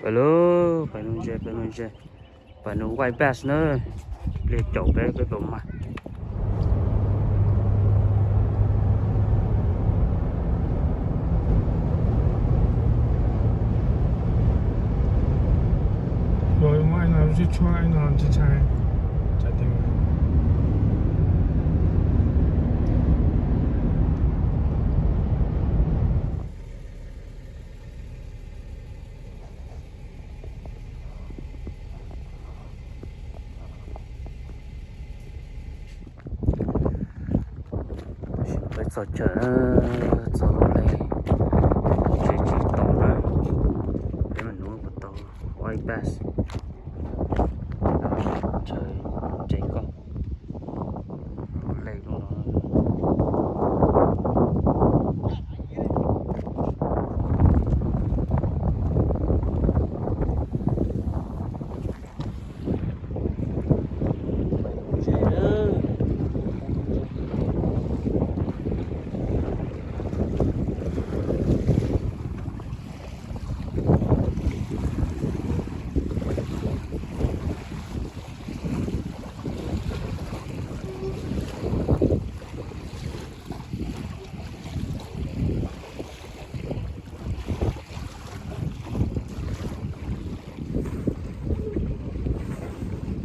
Pais lug, pais lug ntses, pais lug ntses, pais lug white bass na. Pliag caum peb, peb pum mag. Peb txog chaw, txog lub hle, ntses tsis tau na, peb mam nuv puas tau white bass. Chaw ntses koj, lub hle lub no.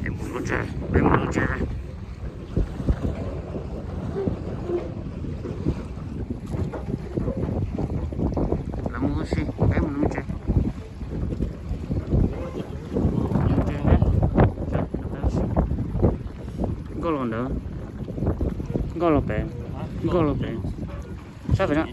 Peb mus lub tsev, peb mus lub tsev. Lawv mus ua si, peb mus lub tsev. Nkauj los ntawd, nkauj los pem, nkauj los pem, sab pem no.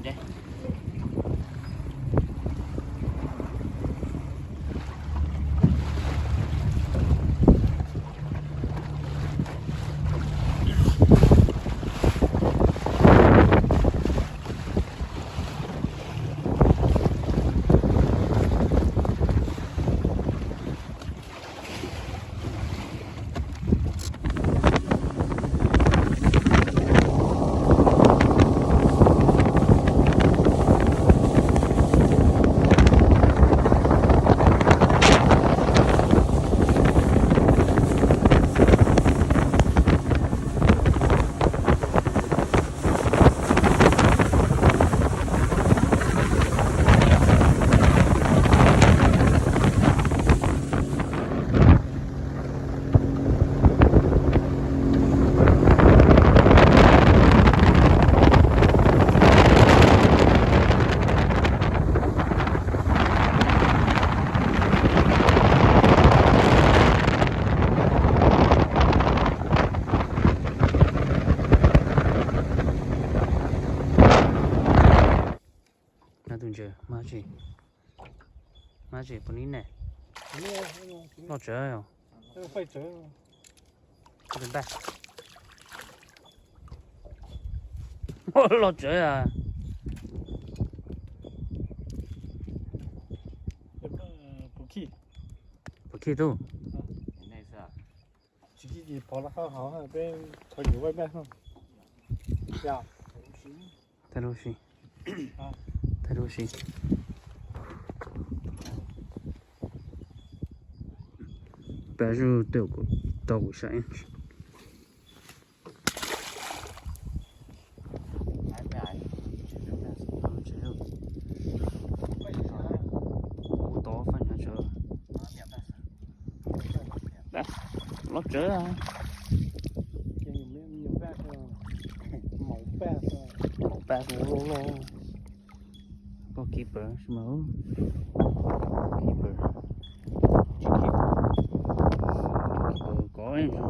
Tus ntses mab tsi, mab tsi puas nib ne? Loj tsawv os. Loj tsawv a. Puas khij tub? Thaij lub si, thaij lub si. Peb zuj tus kuv tau kuv saib. Mus tod faj nyav tsawv. Loj tsawv. Maum paj loj loj. Koj keeper si mas, keeper, keeper kov zoo.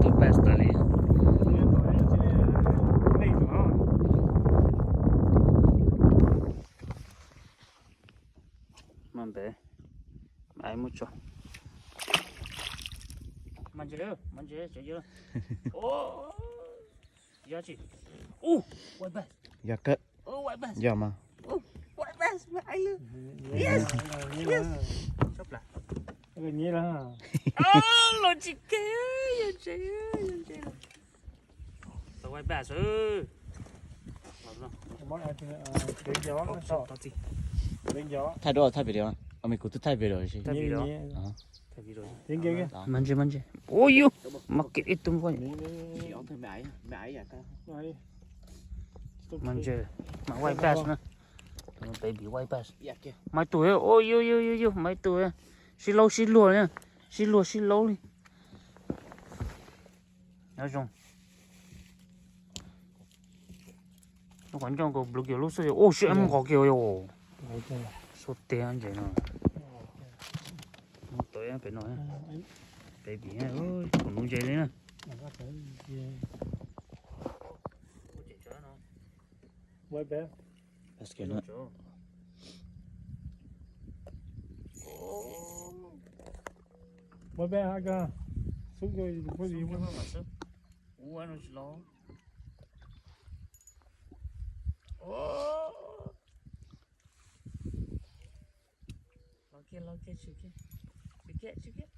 Tus pes tas li. Mas ntev, mas muab tso. Mas ntses, mas ntses tseem yog. Yog tsis. Ub, white bass. Yog kawg. Ub, white bass. Yog mas. Ub, white bass, my eye. Yes, yes. Tsob plas. Los tsis ke, yog ntses, yog ntses. Tau white bass. Thaij duab, thaij video. Ua me kuv twb thaij video si. Mas ntses, mas ntses. Ua yus, mas kev ib tug nqaij. Mas ntses, mas white bass na. Baby white bass. Mas ib tug, ua yus yus yus yus, mas ib tug. Sib laub sib luag li, sib luag sib laub li. Nyob zoo. Lub qhov ncauj nkaus blue kiag lub xwb. Ua sib nqos kiag yom. Xub tiag ntses no. Mus tau pem no. Baby, kuv nuv ntses li na. Ua no tsis los. Los kiag, los kiag, tsis kiag, tsis kiag, tsis kiag, tsis kiag, tsis kiag, tsis kiag.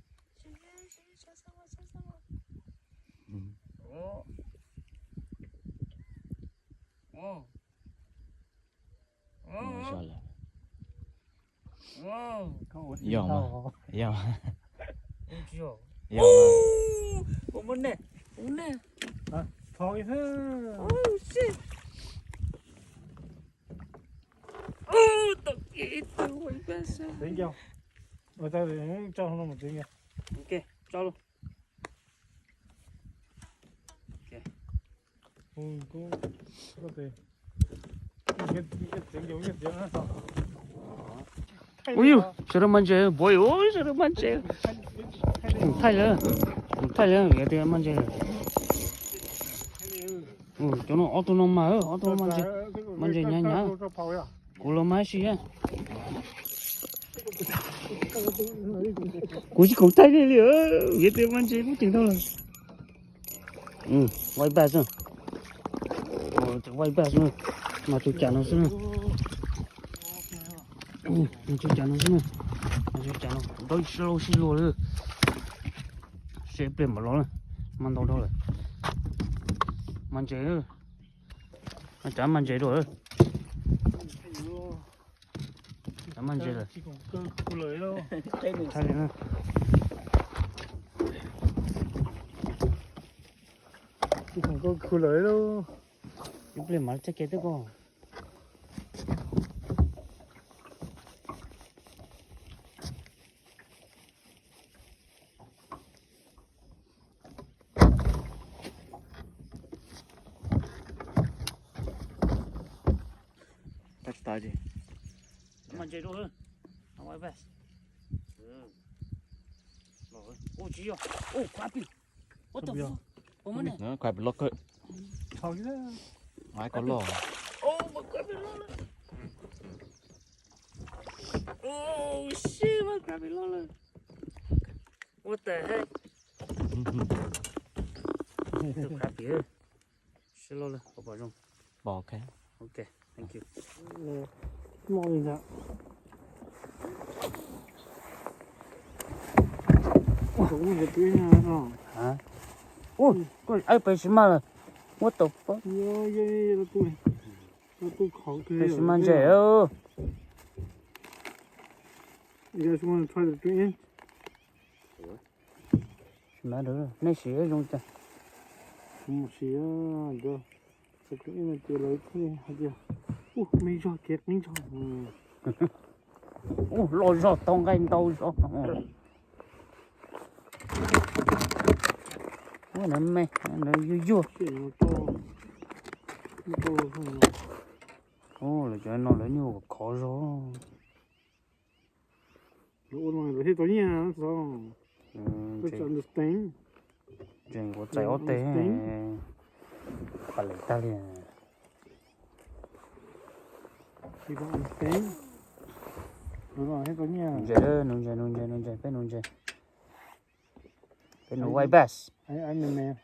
Yog mas, yog. Yog mas. Ua ne, ua ne. Tau ib tug white bass. Ok, tso lawm. Ua yus, sawv daws mas ntses, npawg yus, sawv daws mas ntses. Kuv thaij lawm, kuv thaij lawm, yog tias mas ntses. Cov no ob tug no mas, ob tug no mas ntses, mas ntses hnyav hnyav. Kuv los mas ib si. Kuv tsis khoom thaij li li, vim tias mas ntses kuj ceev tau lawm. White bass, white bass, mas tus cas no xwb na. Tus cas no xwb na. Tus cas no, dawb sib luag sib luag li. Seb pliag mam los na, mas ntau dhau lawm. Mas ntses, cav mas ntses dua. Cav mas ntses lawm. Thaij li na. Tsis khoom koj khwv lawm lauj. Ib pliag mam txoj kev twb koj. Tsis tas ces. Mas ntses dua. Ua tsis yog. Ua, crappie. What the fuck? Crappie loj kawg. Nqa koj loj. Oh shit, mas crappie loj lawm. What the heck? Tus crappie. Siab loj lawm, pom zoo. Pom, ok. Ok, thank you. Ua, peb tsis maj lawm. What the fuck? Peb tsis maj ntses. Tsis maj, nej siv zoo cas. Kuv mus siv, kuv ib no ces lawv thiaj hais tias, ub, me zog kev qeeb zog. Ub, loj zog tau nqaij ntau zog. Ub, na me, na yuag yuag. Ub, lawv cov no lawv nyuag khov zog. Lawv ua no lawv thiaj tau nyiaj. Tseem ua txais ob teg, pam lem tag li. Nuv ntses, nuv ntses, nuv ntses, peb nuv ntses. Peb nws white bass. Ai, ai me me.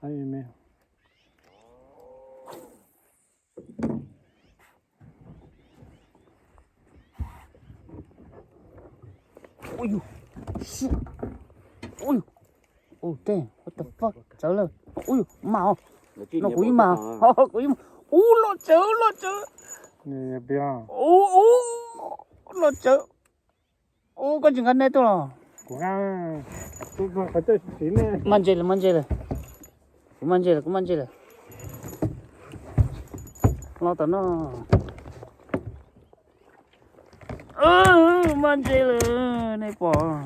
Ai me me. Ui yus, shit. Ui yus. Oh damn, what the fuck? Txawv lawm. Ui yus, mas os. No kuv ib mas. Kuv ib mas. Ub, loj tsawv, loj tsawv. Ub, ub, loj tsawv. Ub, koj tsis nqa nej tuaj los? Maj ntse lawm, maj ntse lawm. Kuv maj ntse lawm, kuv maj ntse lawm. Los tom no. Maj ntse lawm, nej pom.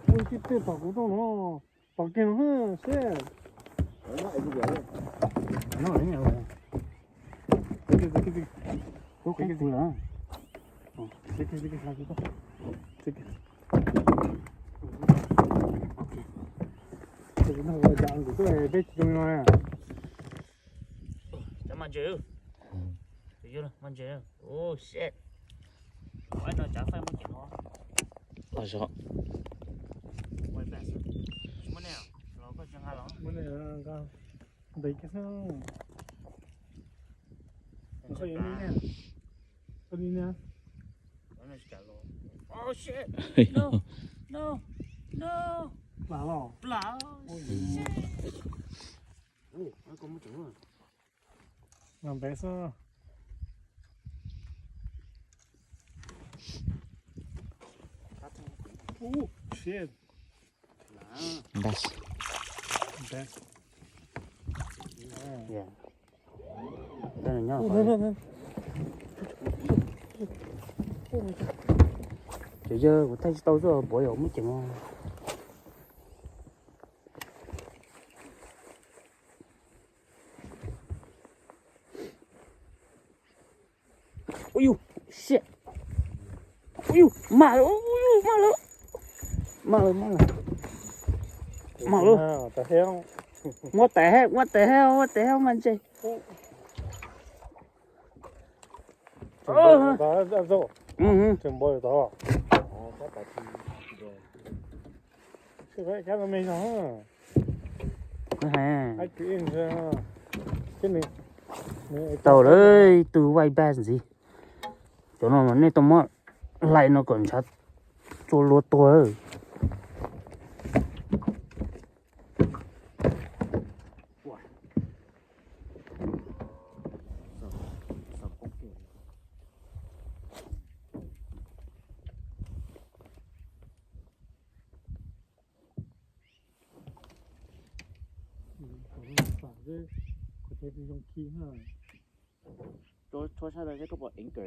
Ui, tib tej tom kuv tau no, tom kiag no seb. Peb tsis zoo no. Cov maj ntses, tus yog maj ntses. Oh shit. Ua no cav faij muaj ceem no. Los zog. Tsis muaj nej los koj tsis nqa los? Muaj nej nqa. Ntev kiag xwb. Koj yuav li ne. Koj li ne. Oh shit. No. No. No. Plam los. Plam. Shit. Ua, koj muab tseem. Nqa ntev xwb. Uh, shit. Bass. Bass. Yeah. Ces yog kuv thaij tsis tau xwb, puav yog muab ceev. Ui yus, shit. Ui yus, maj lawm, ui yus, maj lawm. Maj lawm, maj lawm. Maj lawm. What the hell, what the hell, what the hell, maj ntses. Tau lawm, ib tug white bass ntxiv. Cov no mas nej tau muab hlais no kom ntshav txua luag tuag. Rhuav sab tawm seb koj pom anchor.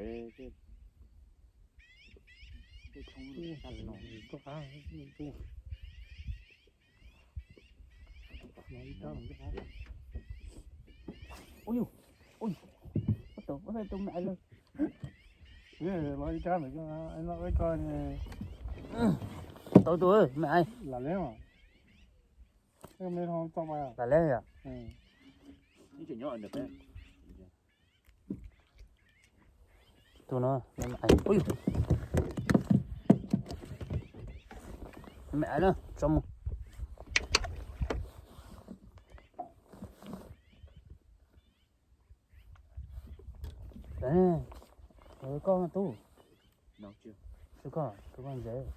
Ui yus, ui, what the, what the, tus me ais lawm. Los ib rab ntawm no, no, ib ko. Tau tus me ais. Lam leb mas. Lam leb yom. Tus no, me ais, ui, me ais na, tso mus. Koj tub, koj, koj ntses.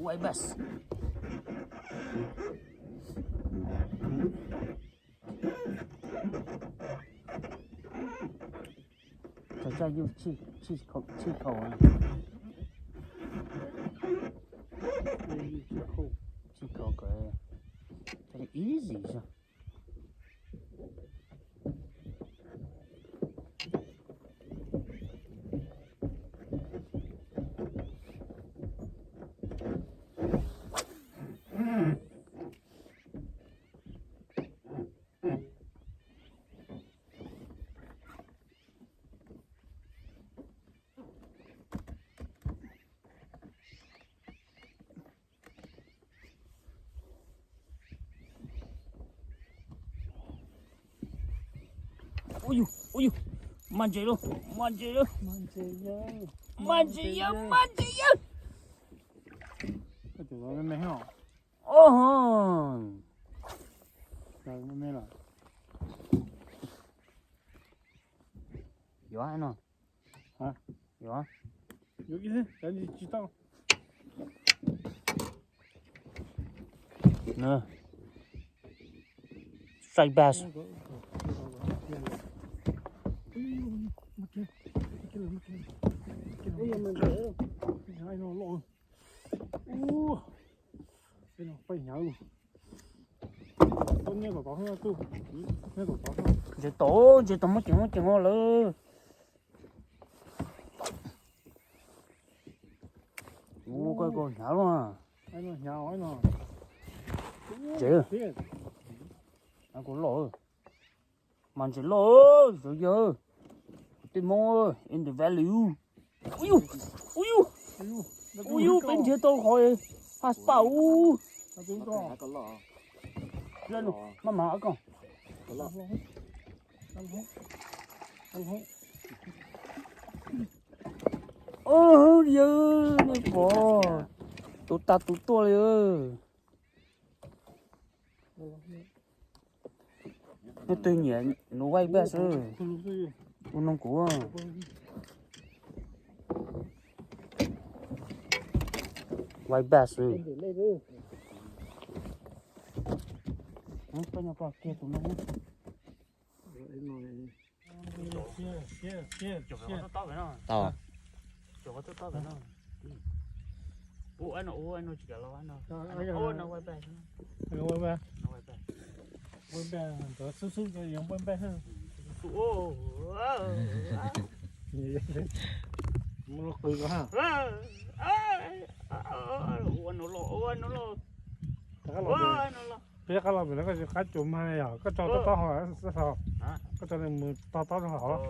White bass. Cov caj yug tshij khaum, tshij khaum, tshij khaum kom easy xwb. Ui yug, ui yug, mas ntses lauj, mas ntses lauj, mas ntses yawg, mas ntses yawg. Oj, yuav no, yuav, tsis tau. Striped bass. Ntses tod, ntses tod muab ceev muab ceev lawm. Ua koj hnyav luaj. Ntses, kuv loj, mas ntses loj, yawg, kuv tej Hmoob in the valley. Ui yug, ui yug, ui yug, peb nrhiav tau qhov haj spaj ub. Maj mam koj. Yawg, nej pom, tus tas tus tuaj li. Nej twg nyiam nuv white bass? Ua noog kuv. White bass. Tau. Ua no, ua no tsis kam los no. Ua no white bass. Ua no white bass. Ntawd xub xub yuav npaj npaj. Mus los qw ko ha. Ua no los, ua no los. Peb qab los vim no koj tsis qab cuag mag yom, koj tso tob tob hauv, koj tso mus tog tob rau hauv.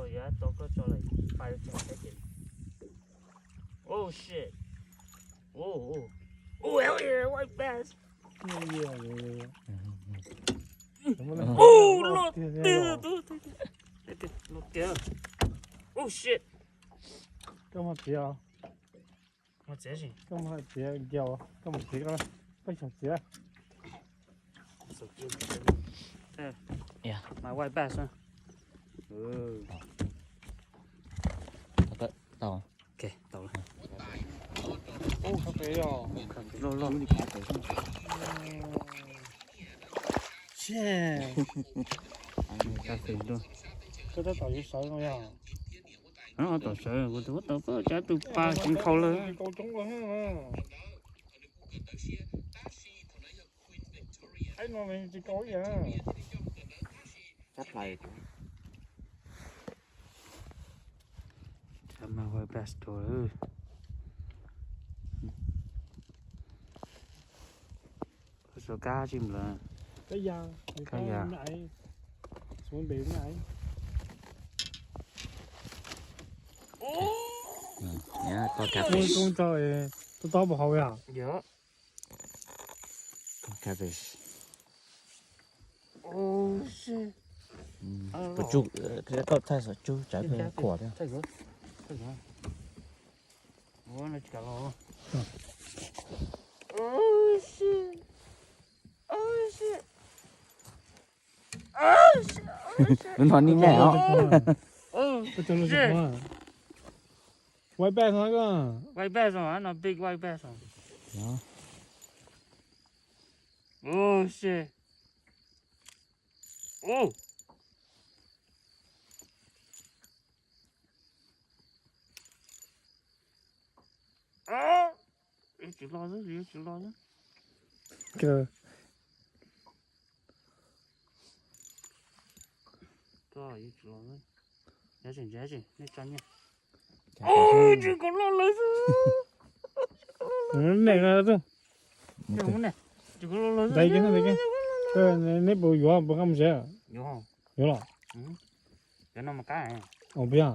Oh shit. Oh, oh. Oh, hell yeah, white bass. Oh, loj tiag, loj tiag. Loj tiag. Oh shit. Koj mus txiav os. Mus txiav si. Koj mus txiav nkiaus, koj mus txiav, koj xyaum txiav. My white bass. Tau. Ok, tau lawm. Loj loj. Koj tab tom yuav sawv no yog? Tab tom sawv, kuv tab tom pab cov tus pa tsis nkhaus lawm. Sab play. Sab mas white bass tuag lawm. Koj suav kab tsis mus lawm. Kab ya, kab ya. Koj catfish. Tob tob puas hau yom? Catfish. Puas tsuj, koj thaij xov tsuj tsawv khuam thiab. Lub no nej naj os. White bass no, white bass no, no big white bass no. Oh shit. Oh. Yuav tsis los xwb, yuav tsis los xwb. Koj yuav tsis los xwb. Yog tsis ntsia tsis, nej tso nyiaj. Tsis kom los lawm xwb. Tsis kom los lawm. Neb puas yuav, puas nqa mus tsev? Yuav los? Yuav no mas qab. Puas yog?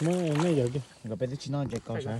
Muab nej yawm kiag. Nkawd peb twb tsis noj ntses kaus sawv.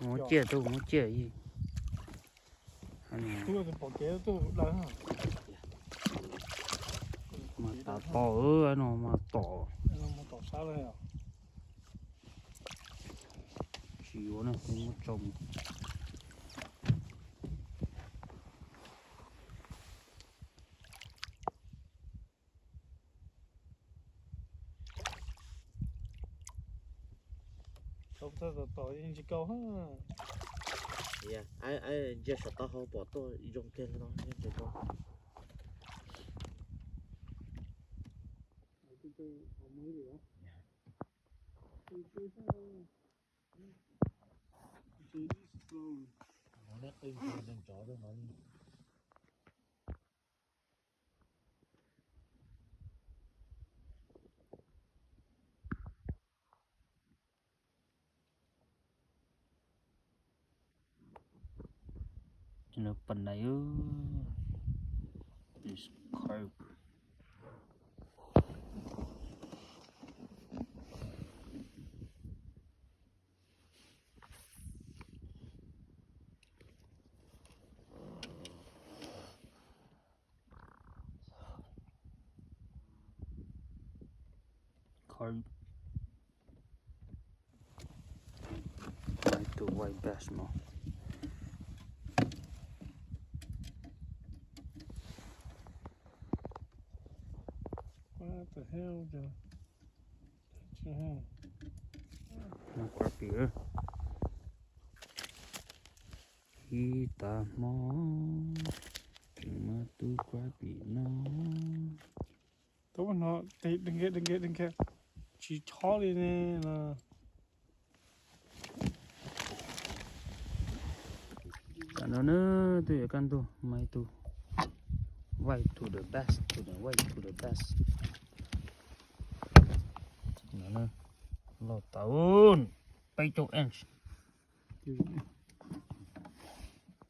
Muab ciaj tuaj, muab ciaj ib. Mas tas tos no mas tom. Tsis yuav na, kuv muab tso mus. Ntsia saum taub hau pom tuaj zoo kawg no. Lawv pom nais, this carp. Carp. Maib tug white bass no. What the hell, dude? Muaj crappie. Ib tag hmo tseem muaj tug crappie no. Tau no, đừng kìa, đừng kìa, đừng kìa. Tsis chob li ne no. Tam no na, twb yuav kaj ntug, maib tug white to the best, to the white to the best. Los tau peb caug inch.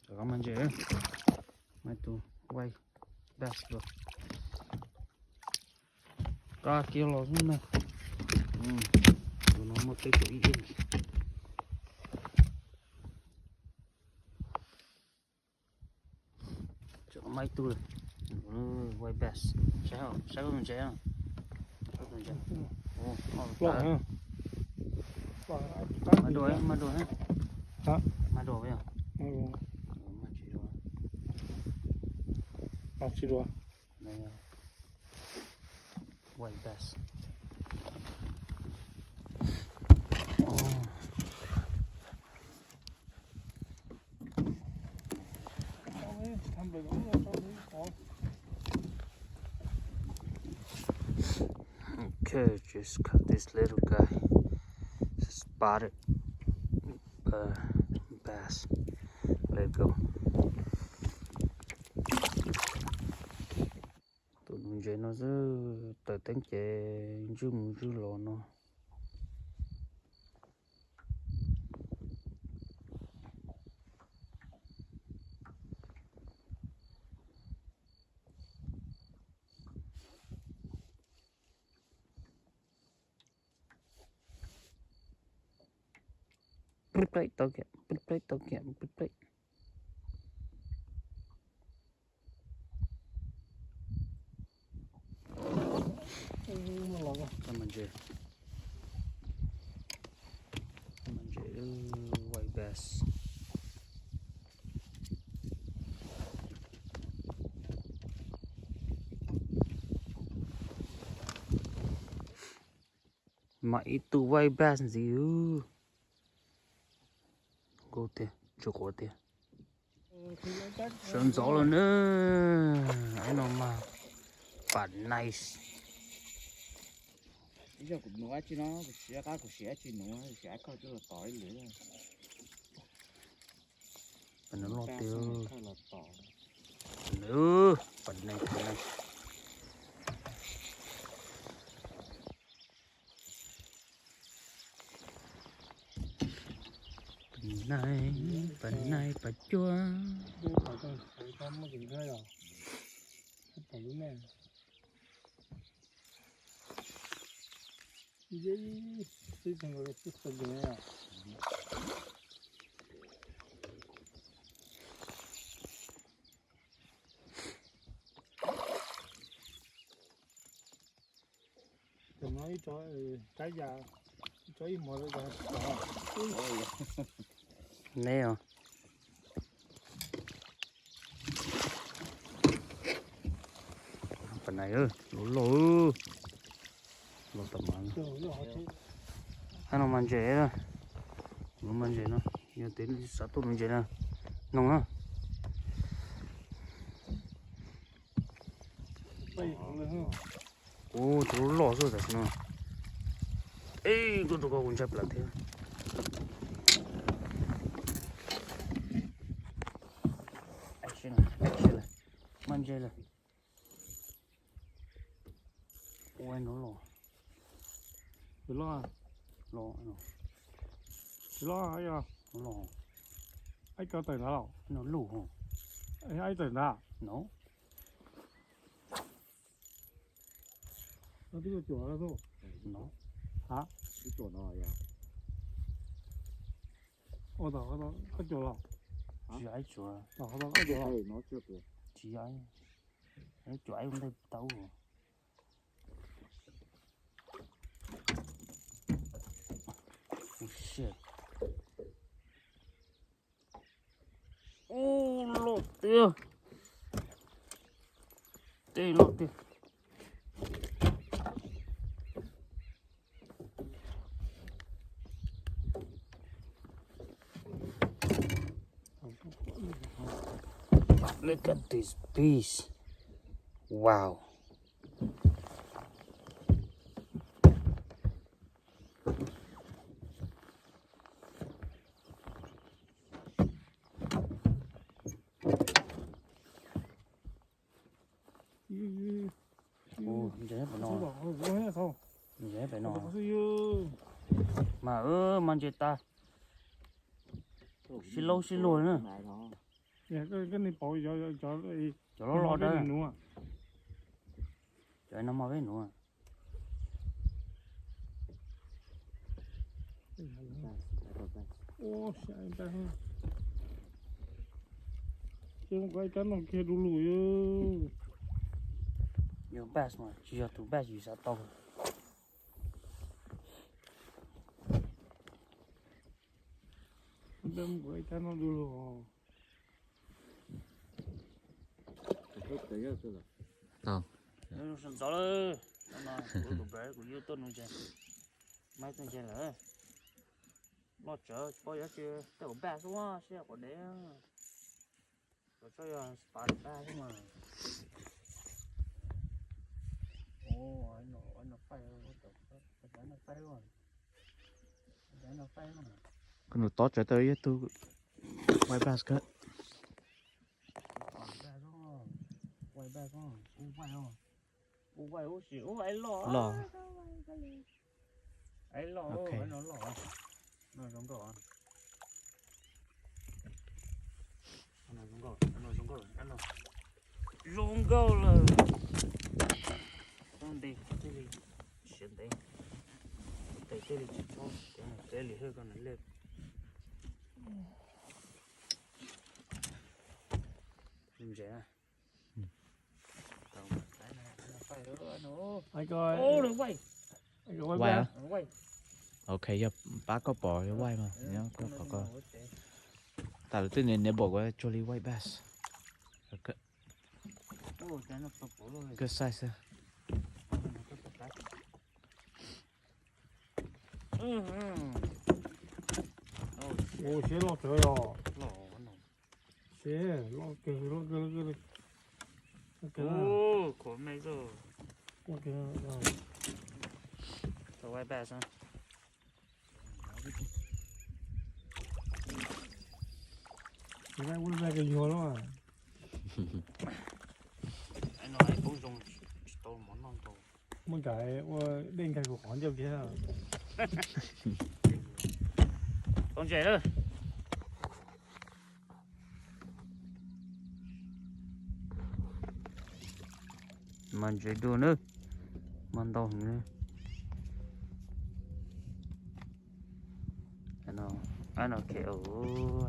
Cov kab mas ntses, maib tug white bass dua. Kab kiag los xwb na. Tus no muaj peb caug ib inch. Tseem maib tug white bass. Saib, saib tus ntses. Mas dua, mas dua, mas dua. Tsis dua. White bass. Okay, just caught this little guy. Spotted, uh, bass. Let go. Tus ntses no xwb, tawm teeb ces ntswj mus ntswj los no. Pub plaib tau kiag, pub plaib tau kiag, pub plaib. Kab mas ntses, kab mas ntses white bass. Mas ib tug white bass ntxiv. Nkauj tiag, tsis quav tiag. Sawv ntxov lawm na. Ib no mas pam nice. Ib zaug kuv nuv dab tsi no, kuv tsis qab, kuv siv dab tsi nuv, siv dab koj coj los tov ib lwm. Pam no loj tiag. Nws, pam nice, pam nice. Pam nice, pam nice, pam cuaj. Neb os. Pam nais, loj loj, loj tam mas. Hab no mas ntses, lub mas ntses no, yog tias xav tuaj nuv ntses na, noog na. Ua cov loj loj xwb tam sim no. Ib tug rau koj kuv ntshai plawv thiab. Mas ntses lawm. Ua no los. Los, los, los. Ib co tawm ntawd los? No loj. Ib tawm ntawd no. No twb cuam no. Ha? Twb cuam no yog. Ua tom koj cuam los? Tsis yog ib cuam. Tom koj cuam los? Tsis yog. Cuam ib ntej tau. Ub, loj tiag. Tej loj tiag. Look at this piece. Wow. Ntses pem no. Ntses pem no. Mas, mas ntses tas. Sib laub sib luag na. Cov loj loj dawb. Cov no mas peb nuv. Ces kov ib rab no kiag du lug. Yog bass mas tsis yog tus bass yus xav tau. Sawv ntxov lawm, kuv yuav tuaj nuv ntses, maib tuaj ntses lawm. Loj tsawv, tsis paub yuav tsi tej ua bass xwb, sib yog quav dev. Tsob yog spider bass xwb mas. Koj nug tob tsawv tau ib tug white bass kawg. Loj. Loj, no loj. No zoo nkauj. Zoo nkauj lawm. Tau ntes thiaj li siav ntev, tes thiaj li tsis txhob, kev li hwj koj nws lej. Ntses. White. Ok, yog pab koj pom yog white mas, koj pom koj. Tas lawv twb neb neb npam kuv cuag li white bass. Good size xwb. Ua siab loj tsawv yog. Siab loj kawg, loj kawg, loj kawg. Ua vaj kawg yuag lawm. Muaj ntsais ua dej nkag kuv qhov ncauj kiag. Tau ntses lawm. Mas ntses dua na, mas ntau heev. No K O,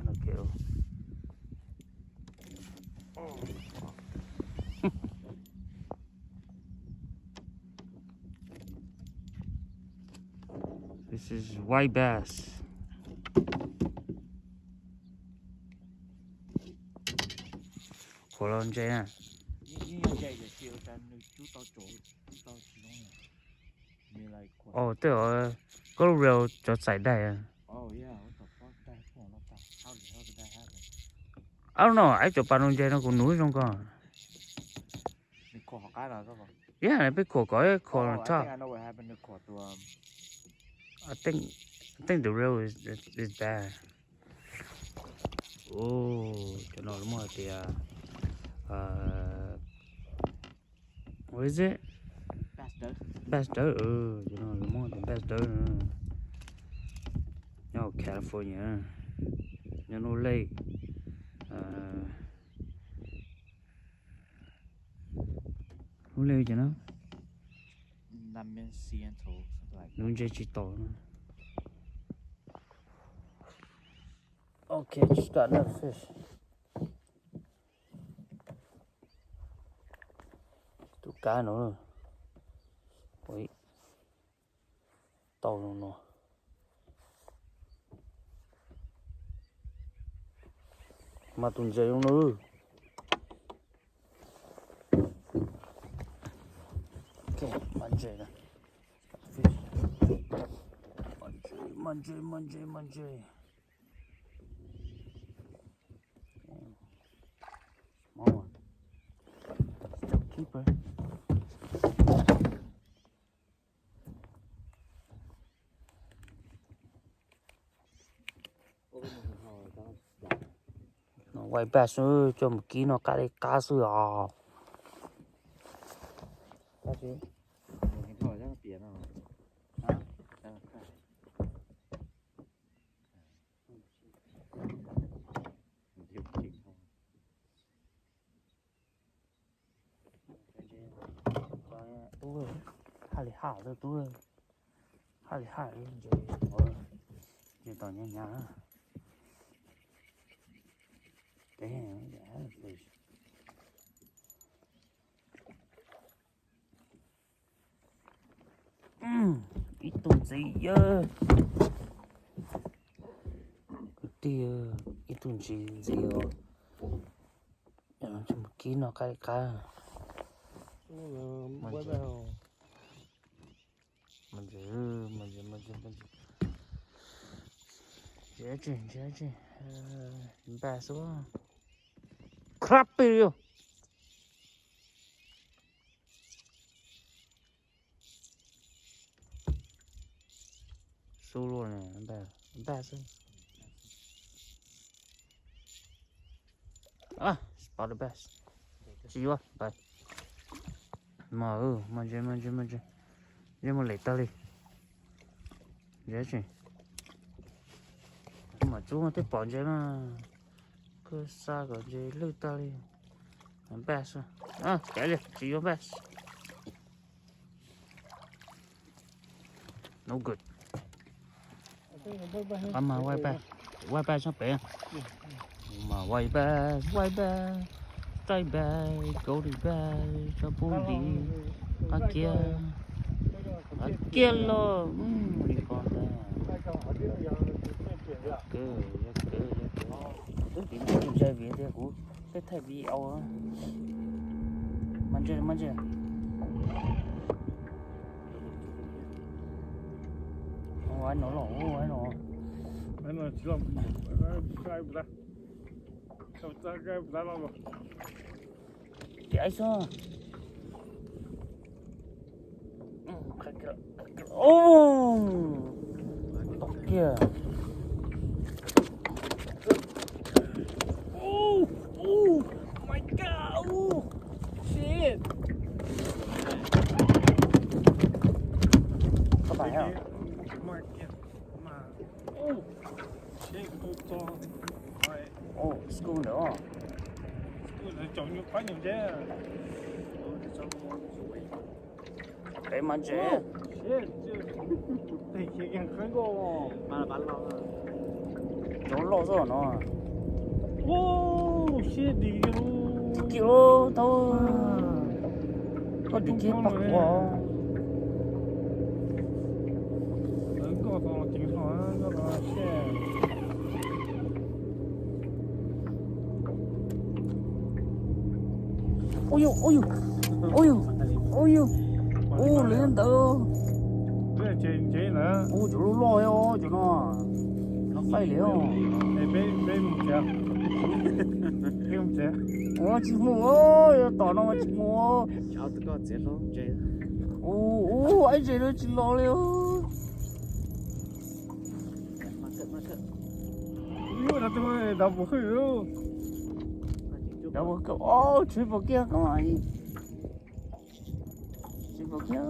no K O. This is white bass. Khuam los ntse na. Ov, tej zaum koj lub reel cov txais daig. Ab no, ib co pas nus ntse no kuv nuv zoo ko. Yog peb khuam kom khuam top. I think, I think the reel is, is, is bad. Cov no lawv muaj hais tias, what is it? Bass dawb, cov no lawv muaj hais tias bass dawb. Nyob California, nyob Nuj Lej, Nuj Lej ces no nuv ntse tsis tau. Okay, just got another fish. Tus kab no tau no no. Mas tus ntses zoo no. Ok, mas ntses na. Mas ntses, mas ntses, mas ntses, mas ntses. Small one. Still keeper. No white bass xwb, coj mus kib no qab li qab xwb os. Tub, haj li haj tub, haj li haj ntses, ntses tau nyab nyab. Ib tug ntxiv yawg, kwv tij, ib tug ntxiv ntxiv os. Kib no qab li qab. Mas ntses, mas ntses, mas ntses, mas ntses. Ntses, ntses, ntses. Npaj xwb. Crap pig. Xub luaj ne, npaj xwb. Ah, spot the bass. Tsis yuav, pais. Mas, mas ntses, mas ntses, mas ntses. Ntses mus lem tag li. Ntses tsis. Mas tsub twb pom ntses mas. Koj xa kom ntses lwj tag li. Bass. Kav liam, tsis yuav bass. No good. Qab mas white bass, white bass tsob pem. Mas white bass, white bass, striped bass, golden bass, tsob pub li, qab kiab, qab kiab los li ko ntag. Kawg, yog kawg, yog kawg. Twb tiv ntses vim tias kuv tej thaij video. Mas ntses, mas ntses. Ua no los, ua no. Tias xwb. Ov, tau kiag. Oh, oh my God, oh, shit. Koj pais hos? Oh, school ntawd. Peb mas ntses. Cov loj xwb no. Kiag tau. Koj dim kiag pab quav. Ua yus, ua yus, ua yus, ua yus. Ua lawv ntawd. Ua cov loj loj os cov no. No faib li os. Ua tsis mus, tom no tsis mus. Ua, ua, ib zes no tsis los li os. Ub, no tus dav pum hwj. Dav pum hwj, ob, tsis pom kiag koj. Tsis pom kiag.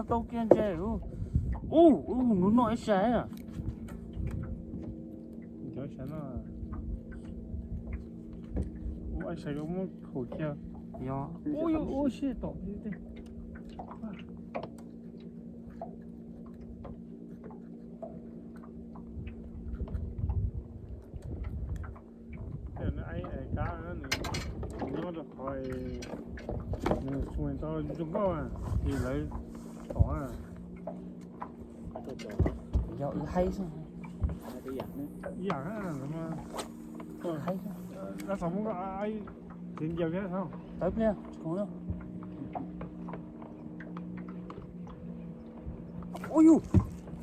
Tau kiag ntses. Ub, ub, nws noj ib sab. Ub, ib sab muab khaum kiag. Yog. Ub, ub, ub, sib tom. Kab nws nyob rau qhov nws tsis tau zoo nkauj ces lawv tom. Yog wb haib xwb. Ib yam, lab xav muab koj txiav ncaws thiab. Tawv pliag, tsis khoom li. Ua yus,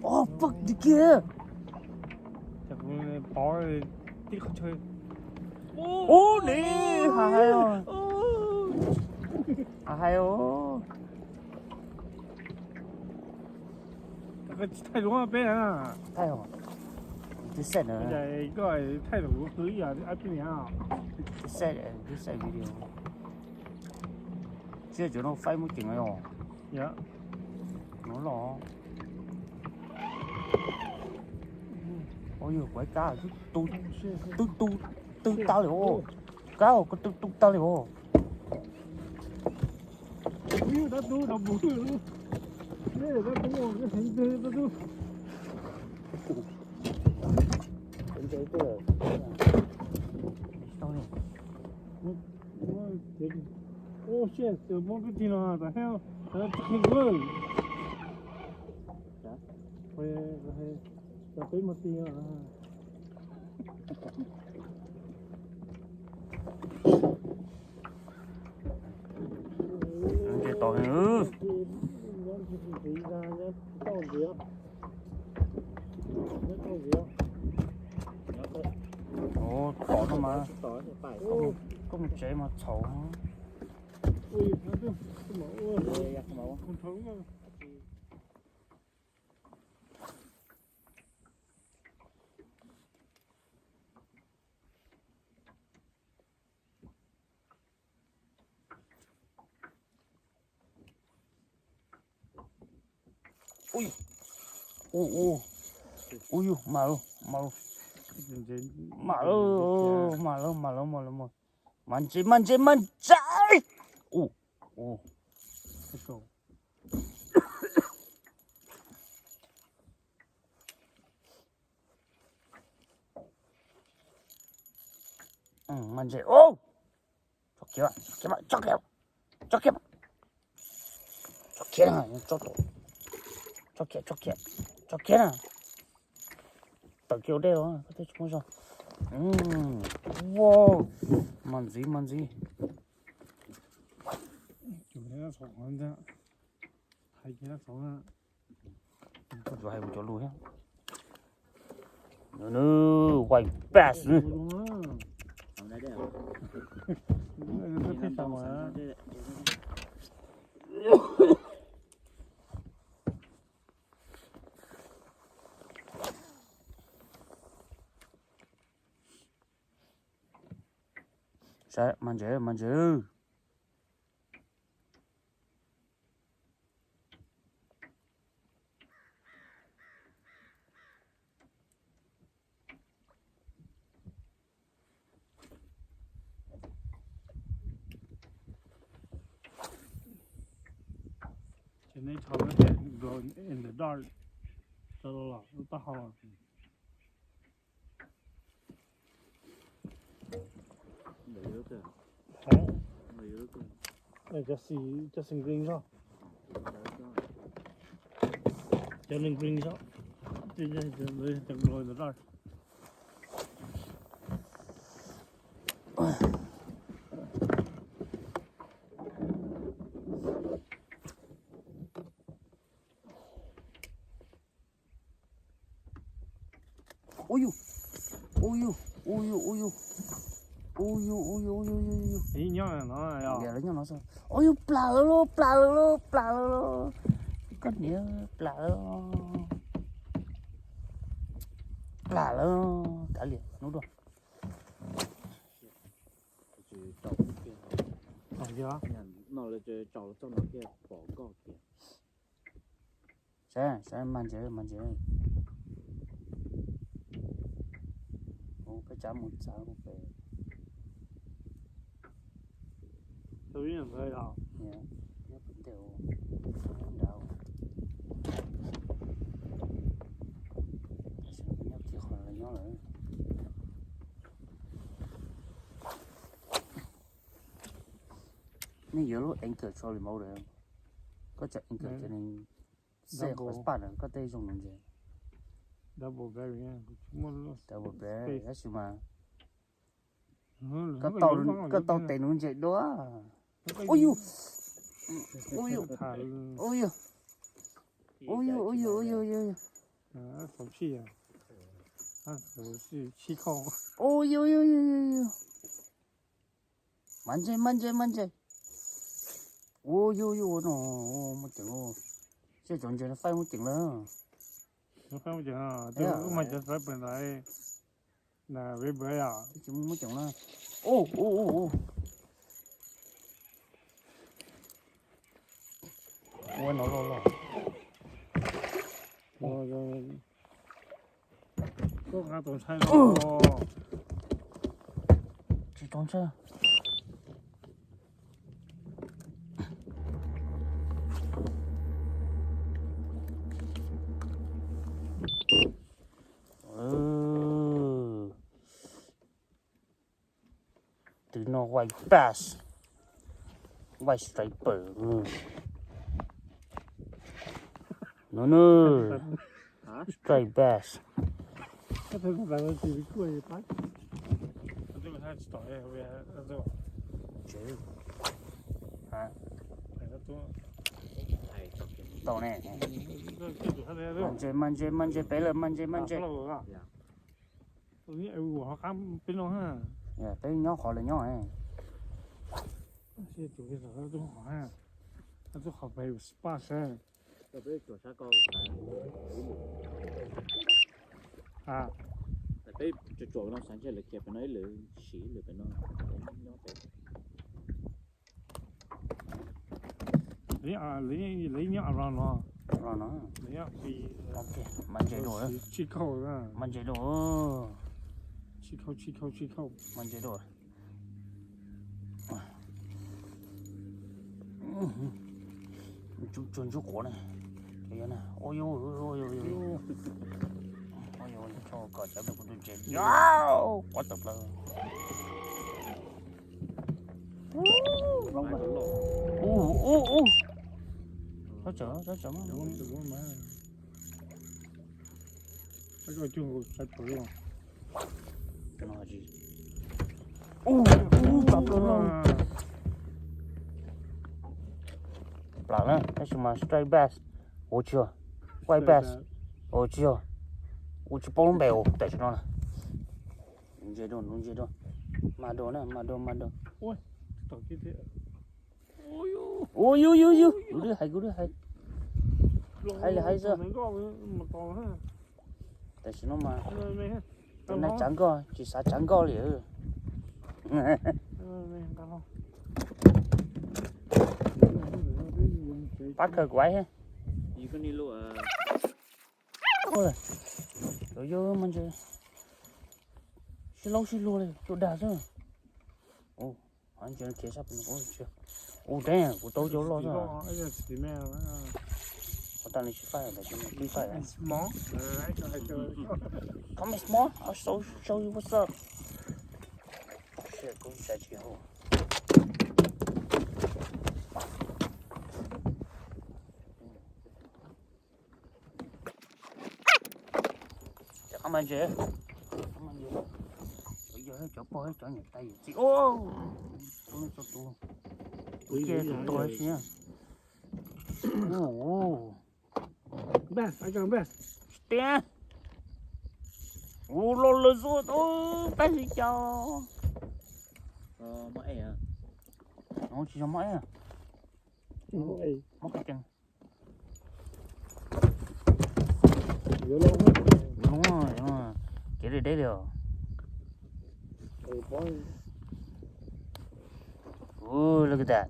oh fuck, dim kiag. Pov tib qhov chaw. Ub, nim hav hais os. Hav hais os. Thaij luv peb na. Thaij os. Twb set na. Koj thaij luv qhwv ib yam ab pib niam. Twb set, twb set video. Tsis yog cov no faib muaj ceem os. Yog. No los. Ua yus, kuv ib kab twb tu, twb tu, twb tag li os. Kab os, koj twb tu tag li os. Ua, muab kwj tig no tas heb, tas tsis qhia kuv. Peb mus tig no. Nce tod. Tom no mas. Koj mus tsev mas txhaum. Ui, ui, ui, ui, yus, mam lawm, mam lawm, mam lawm, mam lawm, mam lawm, mam lawm, mam, mas ntses, mas ntses, mas ntses. Ui, ui. Mas ntses, ub. Tso kiag, tso kiag, tso kiag, tso kiag, tso kiag, tso kiag, tso kiag, tso kiag na. Tawm kiag ua dej los koj thiaj tsis muaj zog. Wow, mas ntxiv, mas ntxiv. Hais kuv cov lus thiab. Nws, nws, white bass nws. Saib, mas ntses, mas ntses. Neb thaum lub tias glow in the dark, tso los lub taub hau. Cov xim green zog, cov neeg green zog, cov glow in the dark. Ui yus, ui yus, ui yus, ui yus, ui yus, ui yus, ui yus, ui yus, ui yus. Nyob no, nyob no. Ui yus, plam lawm lauj, plam lawm lauj, plam lawm lauj. Koj niam, plam lawm. Plam lawm, kav liam hnub dua. No lawv tsaus txog no kiag pom nkoj kiag. Saib, saib, mas ntses, mas ntses. Ua peb tsav mus txav ua pem. Nyob pem ntej nrad. Tam sim nyob kiag qhov lawv nyob lawm. Nej yuav lub anchor tso li maub lawm. Koj tso anchor ces nws xej qhov spot na koj tej zoo nuv ntses. Double barrel, tab sis mas koj tau tes nuv ntses dua. Ui yus, ui yus, ui yus, ui yus, ui yus, ui yus, ui yus. Ui yus, ui yus, ui yus, ui yus. Mas ntses, mas ntses, mas ntses. Ua yus, yus ua no, muaj ceem. Seb cov ntses no faib muaj ceem lawm. Muaj ceem, muaj ceem na. Twb tsis muaj ceem na. Ua, ua, ua, ua. Ua no los los. Koj nqa tus ntshai los. Tsis tau ntshai. Twb no white bass, white striper. No, no. Striped bass. Tau ne. Mas ntses, mas ntses, mas ntses, peb lawm, mas ntses, mas ntses. Peb nyob qhov lawv nyob. Peb tsuas tsuas no xav ntshe lawv khiav pem no ib lwm, sim ib lwm pem no. Lawv nyob around no. Around no. Lawv nyob, ok, mas ntses dua. Tsis khau, mas ntses dua. Tsis khau, tsis khau, tsis khau, mas ntses dua. Tsuag ntsuag quav ne. Ua yus, ua yus, ua yus, ua yus, tso kom cov kuv tus ntses quav tawm plaws. Ub, ub, ub. Tsob tsawv, tsob tsawv mas. Ub, ub, plam plaub. Plam na, tab sis mas striped bass. Ua tsis yog, white bass. Ua tsis yog. Ua tsis paub lub npe, ua tam sim no na. Nuv ntses dua, nuv ntses dua. Mas dua na, mas dua, mas dua. Ua yus, yus, yus, kuv twb hais, kuv twb hais. Hais li hais xwb. Tam sim no mas tus neeg tsav nkoj tsis xav tsav nkoj li. Pab kawg kuv aiv. Yus yog mas ntses sib laub sib luag li cua dag xwb. Ntses khiav sab pem no. Ua deb, kuv tau cov loj xwb. Tau nws tsis faib lawm, tsis faib lawm. Small. Come small, I'll show, show you what's up. Shit, kuv xav tsis hau. Cov qab mas ntses, yog cov pog cov niam tais yawm txiv. Tus no txog tus, tus cia tus tuag si. Tiag, ua los lawm xwb, pab xwb cas. Tsis yog mob eb, mob qhov cees. Kev deb deb li os. Ooh, look at that.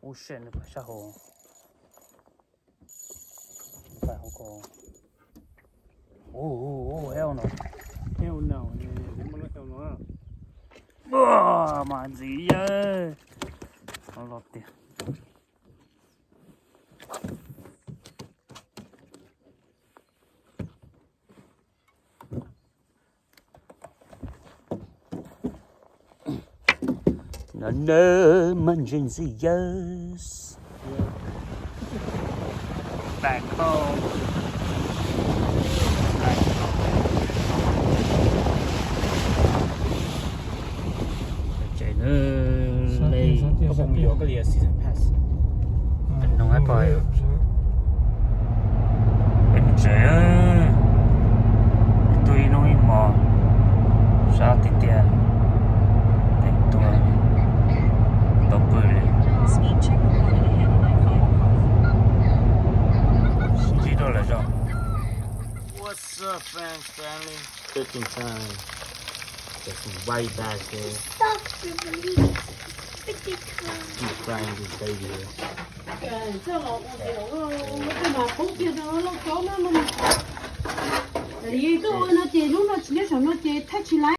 Ub, shit, nws pais sab hauv. Pais hauv ko. Ub, ub, ub, hell no. Hell no, hell no. Mas ntxim yawg. Los tiag. No, no, mas ntxim ntxim yawg. Back home. Tsev no li. Noo hab pog. Peb mus tsev, ib tug ib hnub ib hmos, sab tiag tiag, teem tuag, tau pw li. Sib ntsib dua lawm zog. What's up, friends, family? Cooking time. Got some white bass here. Deep frying this baby here.